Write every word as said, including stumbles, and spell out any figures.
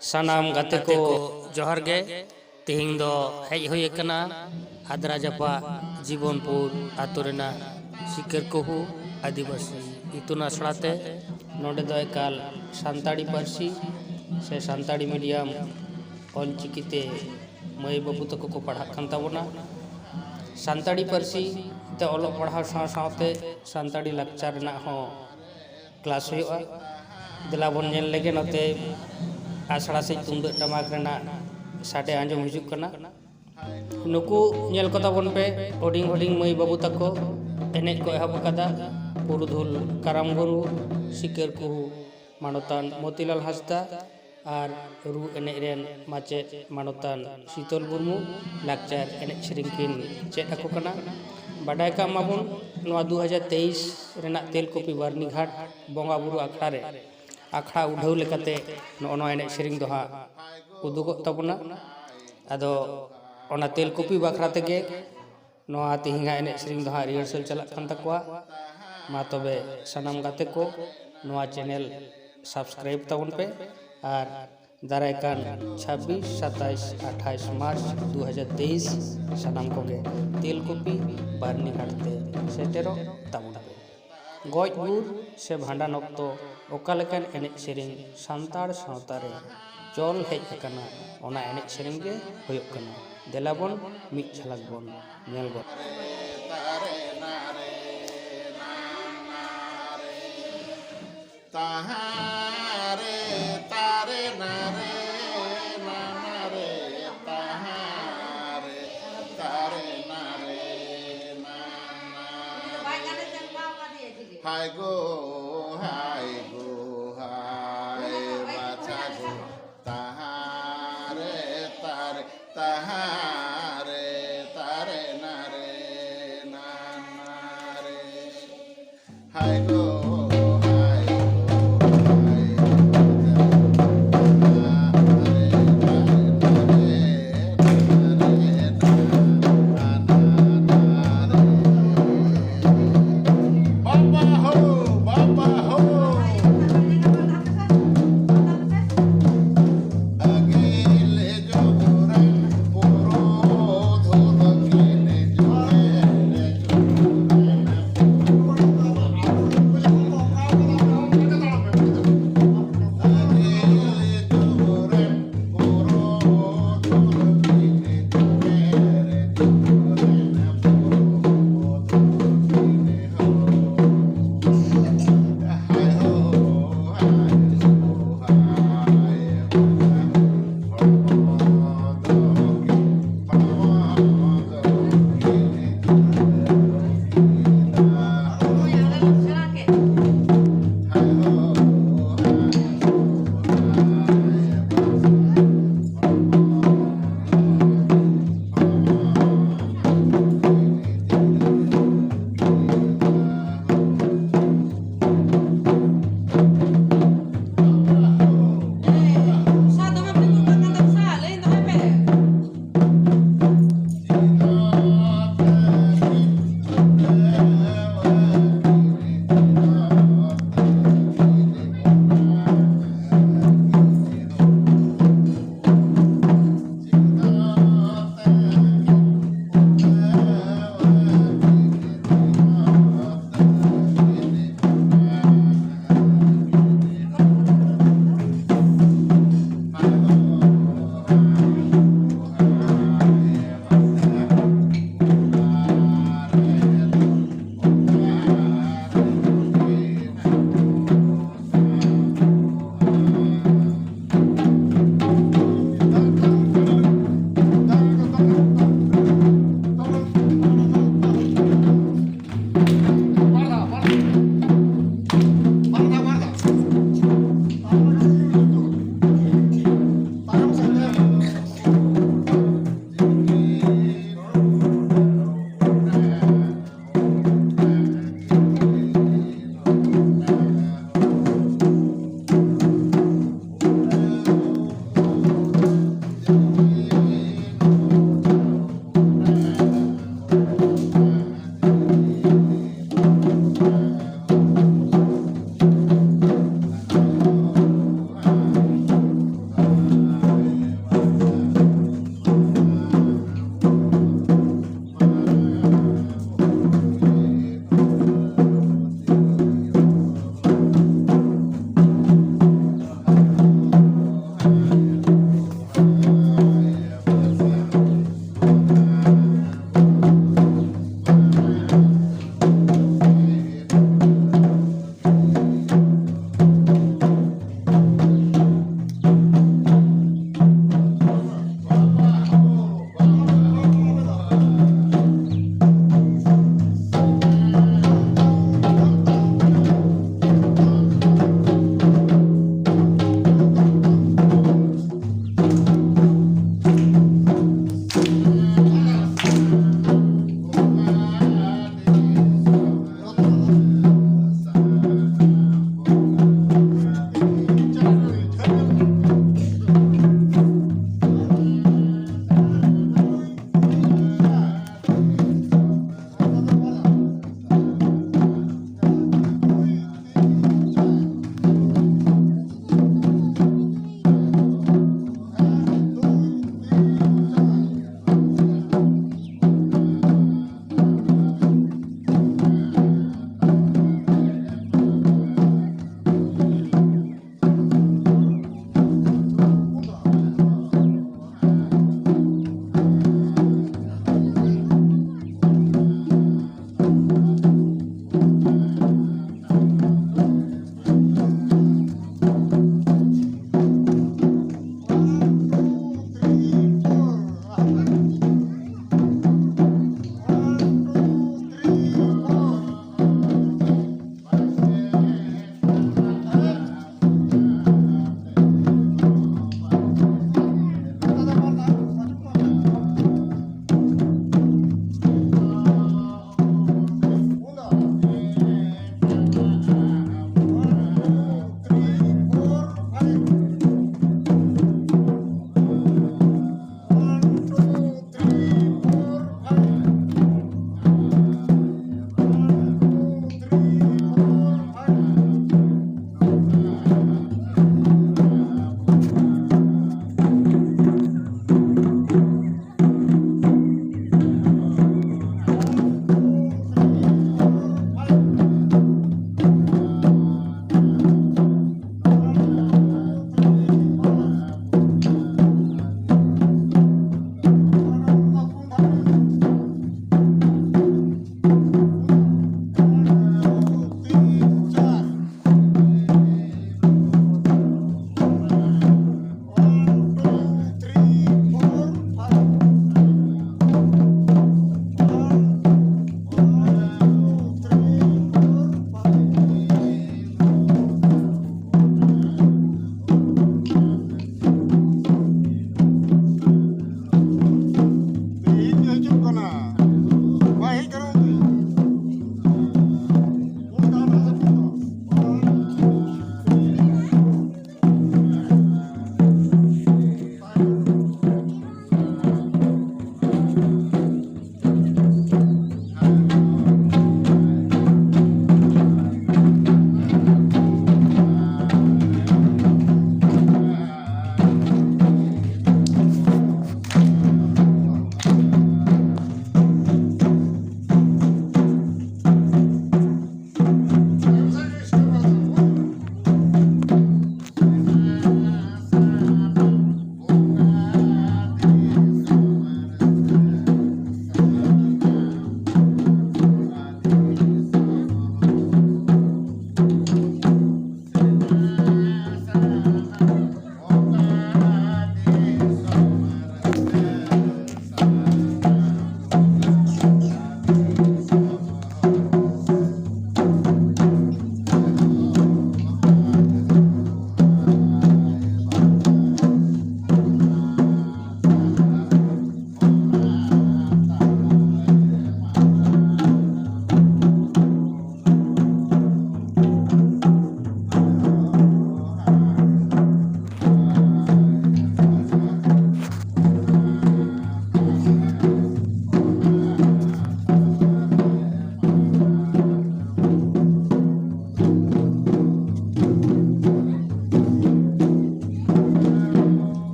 ᱥᱟᱱᱟᱢ ᱜᱟᱛᱮ ᱠᱚ ᱡᱚᱦᱟᱨ ᱜᱮ᱾ ᱛᱮᱦᱮᱧ ᱫᱚ ᱦᱮᱡ ᱦᱩᱭ ᱟᱠᱟᱱᱟ ᱟᱫᱽᱨᱟ ᱡᱟᱯᱟᱜ ᱡᱤᱵᱚᱱᱯᱩᱨ ᱟᱛᱳ ᱨᱮᱱᱟᱜ ᱥᱤᱠᱟᱹᱨ ᱠᱩᱦᱩ ᱟᱹᱫᱤᱵᱟᱹᱥᱤ ᱤᱛᱩᱱ ᱟᱥᱲᱟ ᱛᱮ᱾ ᱱᱚᱰᱮ ᱫᱚ ᱮᱠᱟᱞ ᱥᱟᱱᱛᱟᱲᱤ ᱯᱟᱹᱨᱥᱤ ᱥᱮ ᱥᱟᱱᱛᱟᱲᱤ ᱢᱤᱰᱤᱭᱟᱢ ᱚᱞ ᱪᱤᱠᱤ ᱛᱮ ᱢᱟᱹᱭ ᱵᱟᱹᱵᱩ ᱛᱟᱠᱚ ᱠᱚ ᱯᱟᱲᱦᱟᱜ ᱠᱟᱱ ᱛᱟᱵᱚᱱᱟ᱾ ᱥᱟᱱᱛᱟᱲᱤ ᱯᱟᱹᱨᱥᱤ ᱛᱮ ᱚᱞᱚᱜ ᱯᱟᱲᱦᱟᱣ ᱥᱟᱶ ᱥᱟᱶᱛᱮ ᱥᱟᱱᱛᱟᱲᱤ ᱞᱟᱠᱪᱟᱨ ᱨᱮᱱᱟᱜ ᱦᱚᱸ ᱠᱞᱟᱥ ᱦᱩᱭᱩᱜᱼᱟ᱾ ᱫᱮᱞᱟ ᱵᱚᱱ ᱧᱮᱞ ᱞᱮᱜᱮ ᱱᱚᱛᱮ ᱟᱥᱲᱟ ᱥᱮᱫ ᱛᱩᱢᱫᱟᱹᱜ ᱴᱟᱢᱟᱠ ᱨᱮᱱᱟᱜ ᱥᱟᱰᱮ ᱟᱸᱡᱚᱢ ᱦᱤᱡᱩᱜ ᱠᱟᱱᱟ᱾ ᱱᱩᱠᱩ ᱧᱮᱞ ᱠᱚ ᱛᱟᱵᱚᱱ ᱯᱮ, ᱦᱩᱰᱤᱧ ᱦᱩᱰᱤᱧ ᱢᱟᱹᱭ ᱵᱟᱹᱵᱩ ᱛᱟᱠᱚ ᱮᱱᱮᱡ ᱠᱚ ᱮᱦᱚᱵ ᱟᱠᱟᱫᱟ᱾ ᱯᱩᱨᱩᱫᱷᱩᱞ ᱠᱟᱨᱟᱢ ᱜᱩᱨᱩ, ᱥᱤᱠᱟᱹᱨ ᱠᱩᱦᱩ ᱢᱟᱱᱚᱛᱟᱱ ᱢᱚᱛᱤᱞᱟᱞ ᱦᱟᱸᱥᱫᱟ ᱟᱨ ᱨᱩ ᱮᱱᱮᱡ ᱨᱮᱱ ᱢᱟᱪᱮᱫ ᱢᱟᱱᱚᱛᱟᱱ ᱥᱤᱛᱚᱞ ᱢᱩᱨᱢᱩ ᱞᱟᱠᱪᱟᱨ ᱮᱱᱮᱡ ᱥᱮᱨᱮᱧ ᱠᱤᱱ ᱪᱮᱫ ᱟᱠᱚ ᱠᱟᱱᱟ᱾ ᱵᱟᱰᱟᱭ ᱠᱟᱜ ᱢᱟᱵᱚᱱ, ᱱᱚᱣᱟ ᱫᱩ ᱦᱟᱡᱟᱨ ᱛᱮᱭᱤᱥ ᱨᱮᱱᱟᱜ ᱛᱮᱞᱠᱩᱯᱤ ᱵᱟᱨᱱᱤᱜᱷᱟᱴ ᱵᱚᱸᱜᱟ ᱵᱩᱨᱩ ᱟᱠᱷᱲᱟ ᱨᱮ ᱟᱠᱷᱲᱟ ᱩᱰᱷᱟᱹᱣ ᱞᱮᱠᱟᱛᱮ ᱱᱚᱜᱼᱚ ᱱᱚᱣᱟ ᱮᱱᱮᱡ ᱥᱮᱨᱮᱧ ᱫᱚ ᱦᱟᱸᱜ ᱩᱫᱩᱜᱚᱜ ᱛᱟᱵᱚᱱᱟ᱾ ᱟᱫᱚ ᱚᱱᱟ ᱛᱮᱞᱠᱩᱯᱤ ᱵᱟᱠᱷᱨᱟ ᱛᱮᱜᱮ ᱱᱚᱣᱟ ᱛᱮᱦᱮᱧᱟᱜ ᱮᱱᱮᱡ ᱥᱮᱨᱮᱧ ᱫᱚ ᱦᱟᱸᱜ ᱨᱤᱦᱟᱨᱥᱟᱞ ᱪᱟᱞᱟᱜ ᱠᱟᱱ ᱛᱟᱠᱚᱣᱟ᱾ ᱢᱟ ᱛᱚᱵᱮ ᱥᱟᱱᱟᱢ ᱜᱟᱛᱮ ᱠᱚ ᱱᱚᱣᱟ ᱪᱮᱱᱮᱞ ᱥᱟᱵᱥᱠᱨᱟᱭᱤᱵ ᱛᱟᱵᱚᱱ ᱯᱮ ᱟᱨ ᱫᱟᱨᱟᱭ ᱠᱟᱱ ᱪᱷᱟᱵᱵᱤᱥ, ᱥᱟᱛᱟᱭᱤᱥ, ᱟᱴᱷᱟᱭᱤᱥ ᱢᱟᱨᱪ ᱫᱩ ᱦᱟᱡᱟᱨ ᱛᱮᱭᱤᱥ ᱥᱟᱱᱟᱢ ᱠᱚᱜᱮ ᱛᱮᱞᱠᱩᱯᱤ ᱵᱟᱨᱱᱤᱜᱷᱟᱴ ᱛᱮ ᱥᱮᱴᱮᱨᱚᱜ ᱛᱟᱵᱚᱱ ᱯᱮ᱾ ᱜᱚᱡ ᱜᱩᱨ ᱥᱮ ᱵᱷᱟᱸᱰᱟᱱ ᱚᱠᱛᱚ ᱚᱠᱟ ᱞᱮᱠᱟᱱ ᱮᱱᱮᱡ ᱥᱮᱨᱮᱧ ᱥᱟᱱᱛᱟᱲ ᱥᱟᱶᱛᱟ ᱨᱮ ᱪᱚᱞ ᱦᱮᱡ ᱟᱠᱟᱱᱟ, ᱚᱱᱟ ᱮᱱᱮᱡ ᱥᱮᱨᱮᱧ ᱜᱮ ᱦᱩᱭᱩᱜ ᱠᱟᱱᱟ᱾ ᱫᱮᱞᱟ ᱵᱚᱱ ᱢᱤᱫ ᱡᱷᱟᱞᱟᱠ ᱵᱚᱱ ᱧᱮᱞ ᱜᱚᱫ᱾